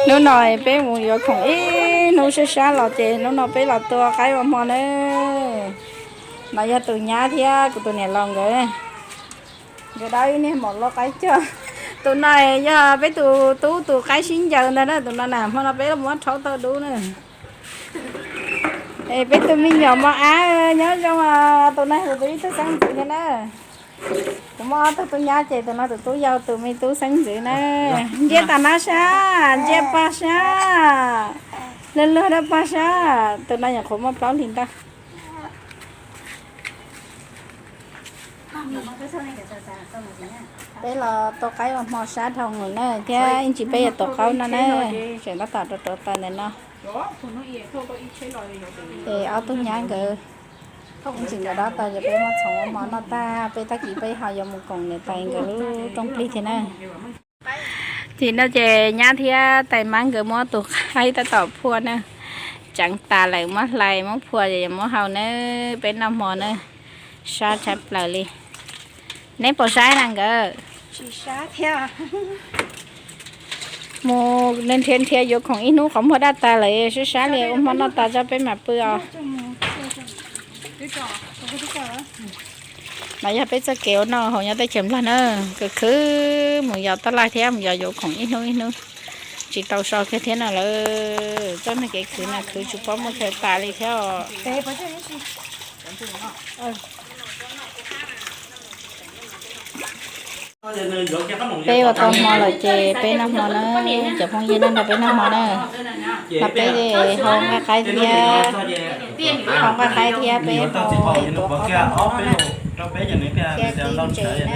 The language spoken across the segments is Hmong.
Hnub no peb mus yuav khoom ib hnub sab sab los ces hnub no peb los tua qaib ua hmo na. No yog tus nyab thiab kuv tus niam laus nkawd. Nkawd dab ib niag maum loj qaib cog. Tus no yog peb tus tub tus qaib sib ncaws ntag na, tus no na hmo no peb muab rhaub tau dub na. Es peb tus me nyuam mos ab nyob zoo, tus no tus tub ib tug xeeb ntxwv thiab na. Kuv muaj ob tug tub nyab ces tus no tus tub yau tus me tub xeeb ntxwv na. Ntsia tam no sab, ntsia pog sab, luag luag rau pog sab, tus no nyuam qhuav muaj plaub hlis ntau. Peb los tua qaib ua hmo sab dhau lawm na thiab ib ntsis peb yuav tua qaub no na. Tseem tab tom rau rau taws ntawm no. Ces ob tug nyab nkawd ib ntsis nkawd dob tau ces peb muab txhoov ua hmo noj tag peb tag kis peb ho yuav mus koom niam tais nkawd lub rooj plig thiab na. Ces no ces nyab thiab tais mab nkawd muab tus qaib tab tom phua na. Tseev tas lawm muab hlais muab phua es yuav muab hau na. Peb noj hmo na, sab tshaj plaws li. Neb puas sab na nkawd? Mus nrhiav nrhiav yuav khoom ib hnub qhov muag daj tas lawm sab sab li ua hmo noj tas tso peb mam pw os. No yog peb txoj kev ua noj haus nyob teb chaws Nplog na, khwv khwv mus yos tab laj thiab mus yos yuav khoom ib hnub ib hnub, tsis tau so kiag thiab no lawm. Txoj neeg kev khwv no khwv tsis paub muaj chaw tas li thiab os. Peb ua tau hmo lawm ces peb noj hmo na, cov phooj ywg nrog peb noj hmo na. No peb hau nqaij qaib thiab, hau nqaij qaib thiab peb hau tuav qaub thiab kib ntses na.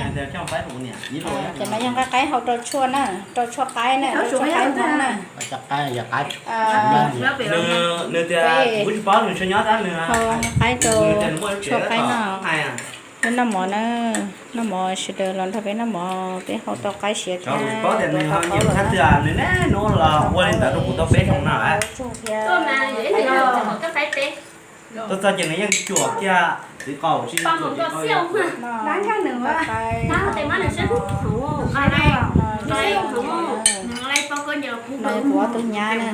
Ces no yog nqaij qaib hau rau tshuaj na, rau tshuaj qaib na, rau tshuaj qaib hmoob na. Peb hau nqaij rau tshuaj qaib no. Peb noj mov na, noj mov sawv daws los nrog peb noj mov, peb hau tau qaib siav thiab tuav tau qaub lawm na. Tshuaj thiab nqaij qaib no. Tuaj txog ces nws yeej cuam kiag txiv qaub tsis cuam txiv qaub. No, no, no yog kuv ob tug nyab na,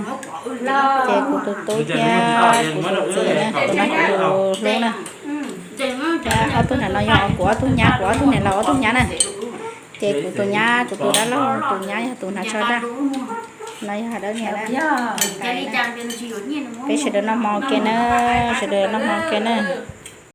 ces kuv tus tub thiab kuv tus txiv na, kuv no kuv tus hlub na. Ob tug nram no yog kuv ob tug nyab, kuv ob tug niam laus ob tug nyab na. Ces kuv tus nyab, kuv tus dab laug tus nyab yog tus hnav tsho daj. No yog dab niam na. Peb sawv daws noj hmo ke na, sawv daws noj hmo ke na.